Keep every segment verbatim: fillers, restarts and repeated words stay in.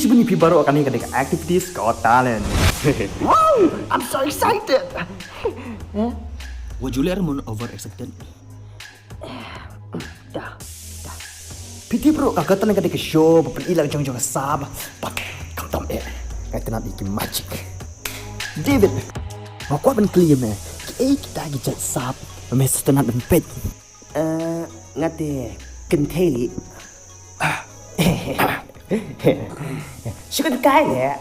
Shuwa ïa phi baroh, kane ka dei ka Activities Got Talent. Wow, I'm so excited. Wat ju leh mon over excited. Da, da. Phi tip ruh, ka Got Talent ka dei ka show ba pyni la ka jong jong ka sap. Bad kam tam eh, nga itynnad ïa ki magic. David, nga kwah ban kylli ïa me, kiei kita ki jait sap ba me sngewtynnat ban peit? Eh, nga te kynthei. Shu kynthei leh.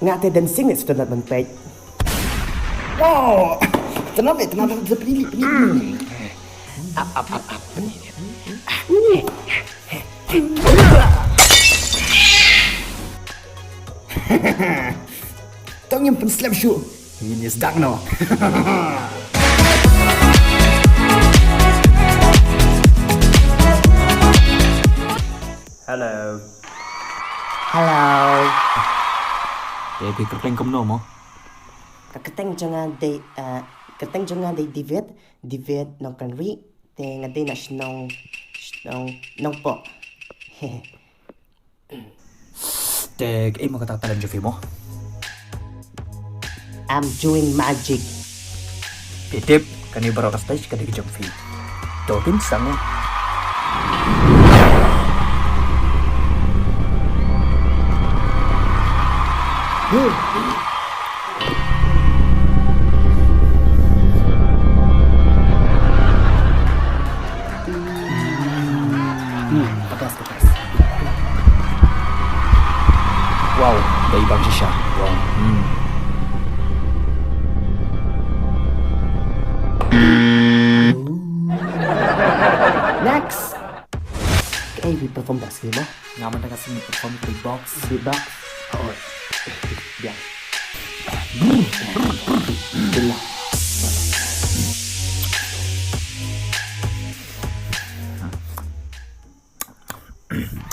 Nga te dancing leh, sngewtynnat ban peit. Wow! Tynnat leh, tynnat leh, pyni leh, pyni leh. Ap, ap, ap, ap, pyni leh. To ngim pynslem shuh. Ngin ïa sdang noh. Hello. Hello. Te phi kyrteng kumno mo? Ka kyrteng jong nga dei, eh, kyrteng jong nga dei David, David Nongkynrih. Te nga dei na shnong, shnong Nongpoh. Te kaei mo kata ka talent jong phi mo? I'm doing magic. Phi tip, kane baroh ka stage ka dei ka jong phi. To kin sdang noh. Hmm, ka best, ka best. Wow, dei bang shisha. Wow. Hmm. Next. Kaei phi perform da ka sngi mo? Nga mynta ka sngi perform beatbox. Beatbox. Oh. Biang.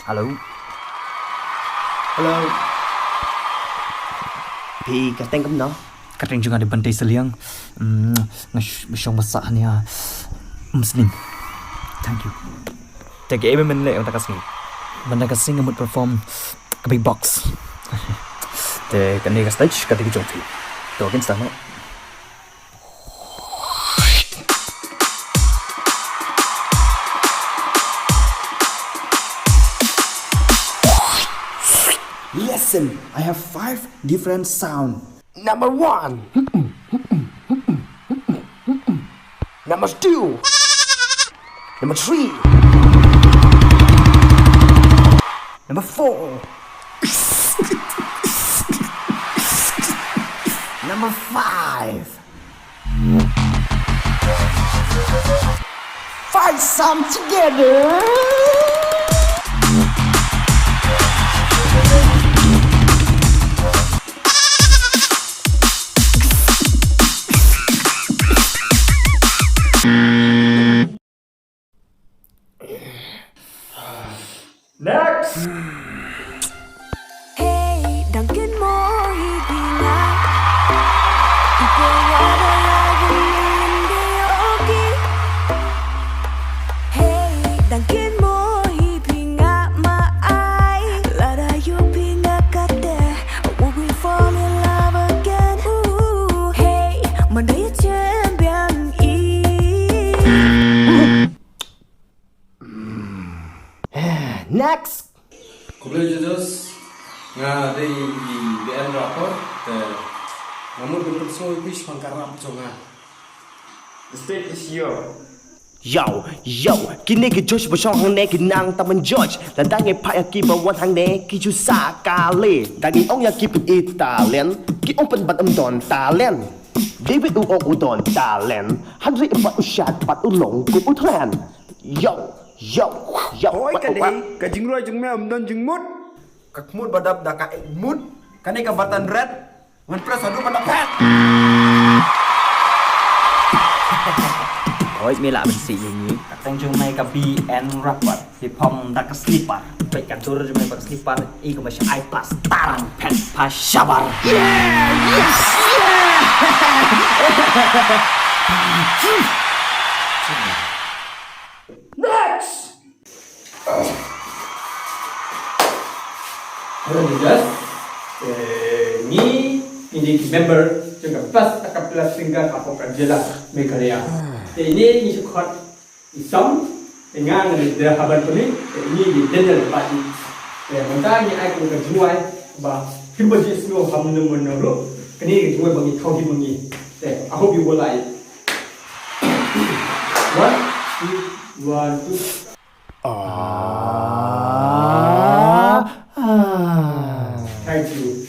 Hello. Hello. Phi kyrteng kumno? Kyrteng jong nga dei Bantei Seliang. Mm, nga sh-, shong basa hangne ha Umsning. Thank you. Te kaei ba men leh mynta ka sngi? Mynta ka sngi nga mut perform ka beatbox. Te kane ka stage ka dei ka jong phi. To kin sdang noh. Listen, I have five different sound. Number one. Number two. Number three. Number four. Number five. Find some together. Next. Hey, dang kin mo hi bina. Ipo wada la wun wun de oki. Hey, dang kin mo hi bina ma ai. Lada yu bina kate, will we fall in love again? Ooh, hey, manda ye chen biang i. Next. Khublei judges, nga dei i B N Rapport, te nga mut ban pynsngew ïa phi shaphang ka rap jong nga. The stage is yours. Yow, yow, kine ki judge ba shong hangne ki nang tang ban judge. Lada ngi phah ïa ki ba wan hangne ki ju sah kali. Da ngi ong ïa ki pyn-i talent, ki ong pynban ym don talent. David u ong u don talent, hynrei pat u shad pat u long kum u thlen. Yow, yow, yow. Hooid, ka dei ka jingrwai jong me ym don jingmut. Ka khmut ba dap da ka eit mut. Kane ka button red ngan press haduh ban da phet. Hooid, me lah ban sih ïa ngi. Ka kyrteng jong me ka B N Rapport. Phi phong da ka slipper. Peit ka dur jong me bad ka slipper. I kumba sha ai plastar. Phet pha shabar. Yeah, yes, yeah. Next. Hello, judges. Eh, ngi, ngi dei ki member jong ka Best Acapella Singer hapoh ka jylla Meghalaya. Te ine ngi shu khot i song, te nga nga dei Haban Puni, te ine i dei Daniel Pati. Te mynta ngi ai kum ka jingwai ba phim ba ji sngewham ne mon ruh, kane ka jingwai ba ngi thaw hi ma ngi. Te I hope you will like it. One, two, one, two. Ah, ah. Thank you.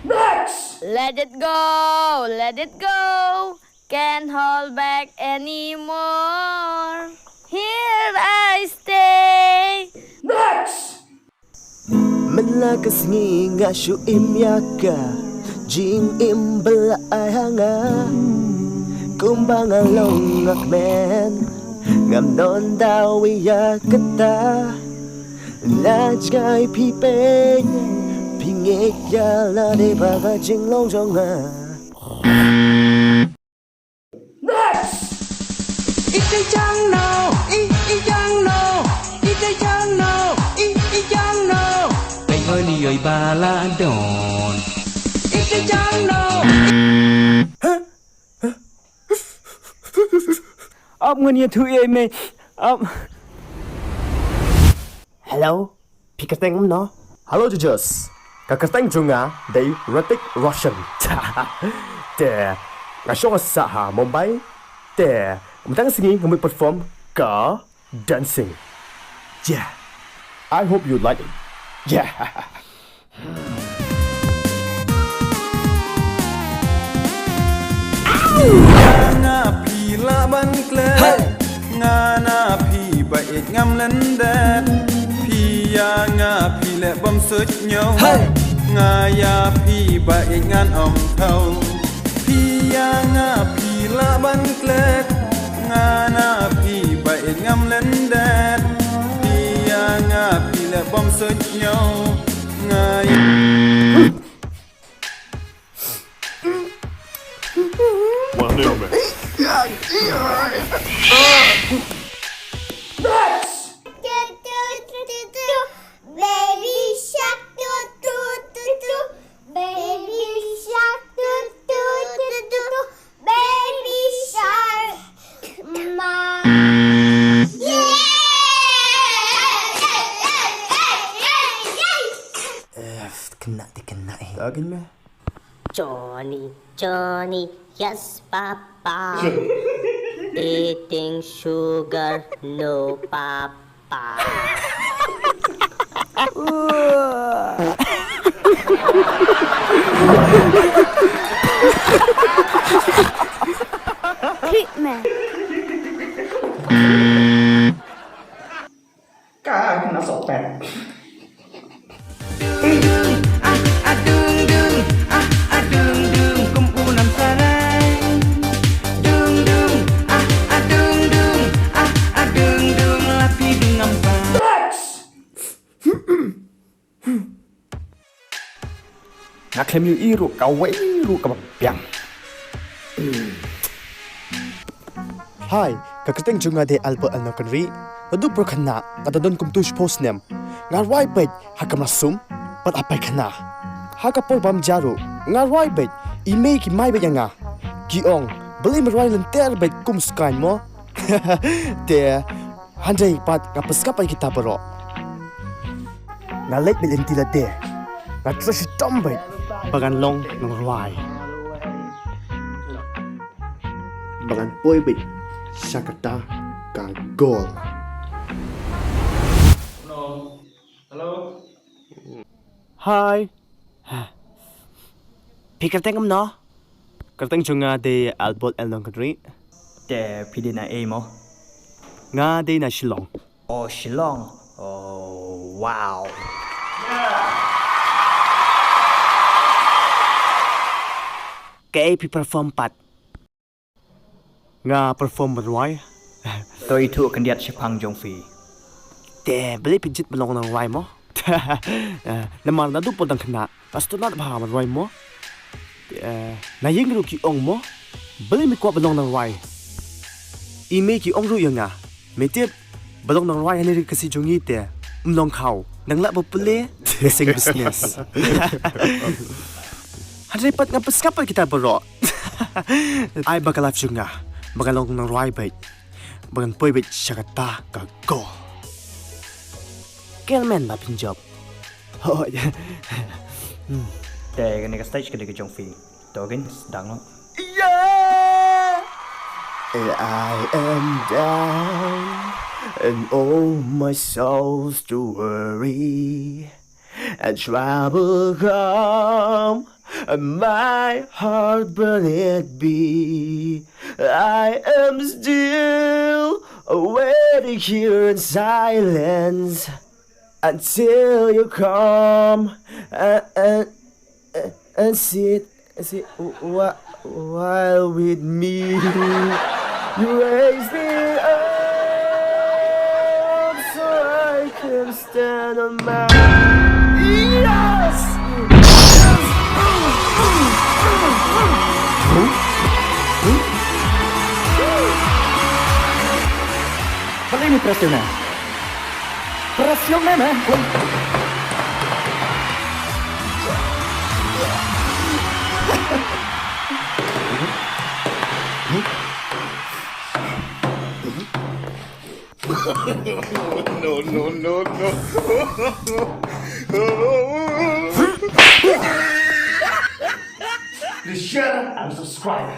Next! Let it go, let it go. Can't hold back anymore. Here I stay. Next! Mynta ka sngi nga shu im ïa ka jingim ba la ai ha nga. Kumba nga long nga kmen, ngam don daw ïa kata. La jngai phi peit, phi ngeit ïa lade ba ka jinglong jong nga. Next! Ite jang no, i, i jang no, ite jang no, i, i jang no. Kai hoi ni yoi ba la don. Ite jang no. Ap ngan ïathuh ïa me. Ap. Hello. Phi kyrteng kumno? Hello judges. Ka kyrteng jong nga dei Hrithik Roshan. Te nga shong sah ha Mumbai. Te mynta ka sngi nga mut perform ka dancing. Yeah. I hope you like it. Yeah. Nga phi lah ban klet. Hey! Nga na phi ba ïeit ngam lyndet. Phi ïa nga phi leh bym suidñiew. Hey! Nga ïa phi ba ïeit ngan ym thaw. Phi ïa nga phi lah ban klet. Nga na phi ba ïeit ngam lyndet. Phi ïa nga phi leh bym suidñiew. Nga ïa Wah, ni, Robert. Baby shark, do, do, do, do. Baby shark, do, do, do, do, do. Baby shark. Ma. Eh, kena te kena, eh. Lagi meh. Johnny, Johnny, yes, Papa. Eating sugar, no, Papa. Treatment. Ka kena sopet. Dung dung, ah, ah, dung dung, ah, ah, dung dung, kum u nam sarai. Dung dung, ah, ah, dung dung, ah, ah, dung dung, la phi dung ngam pa. Nga khlem ïohi ruh kawei ruh kaba biang. Hi, ka kyrteng jong nga dei Albert Alnongkynrih. Naduh por khynnah nga da don kumtu shiphew snem. Nga rwai beit ha kamra sum bad ha paikhana. Ha ka por bam ja ruh nga rwai beit, i mei ki mai beit ïa nga. Ki ong, balei me rwai lynter beit kum skaiñ mo? Te hynrei pat nga pyrshah ïa kita baroh. Nga leit beit lynti lade. Nga trei shitom beit ba ngan long nongrwai, ba ngan poi beit sha kata ka goal. Hello. Hi. Phi kyrteng kumno? Kyrteng jong nga dei Albert Alnongkynrih. Te phi dei na ei mo? Nga dei na Shillong. Oh, Shillong. Oh, wow. Kaei phi perform pat? Nga perform ban rwai. To ithuh khyndiat shaphang jong phi. Te balei phi jied ban long nongrwai mo? Eh, namar naduh por dang khynnah nga sngewtynnat bha ban rwai mo. Eh, na ïing ruh ki ong mo, balei me kwah ban long nongrwai? I mei ki ong ruh ïa nga, me tip, ban long nongrwai hangne ha ri Khasi jong ngi te Ym long khaw, dang lah ba pule, sing business. Hynrei pat nga pynsngap ïa kita baroh. Ai ba ka life jong nga ba ngan long nongrwai beit, ba ngan poi beit sha kata ka goal. Kyrmen ba pynjop. Hooid. Hmm. Te kane ka stage ka dei ka jong phi. To kin sdang noh. Yeah! And I am down, and all my soul's to worry, and trouble come, and my heart burn it be. I am still waiting here in silence until you come and, and, and sit, sit whi- while with me. You raise me up so I can stand on my. Yes! Balei me press ïa u ne? Press ïa u ne, man. No, no, no, no. Please share and subscribe.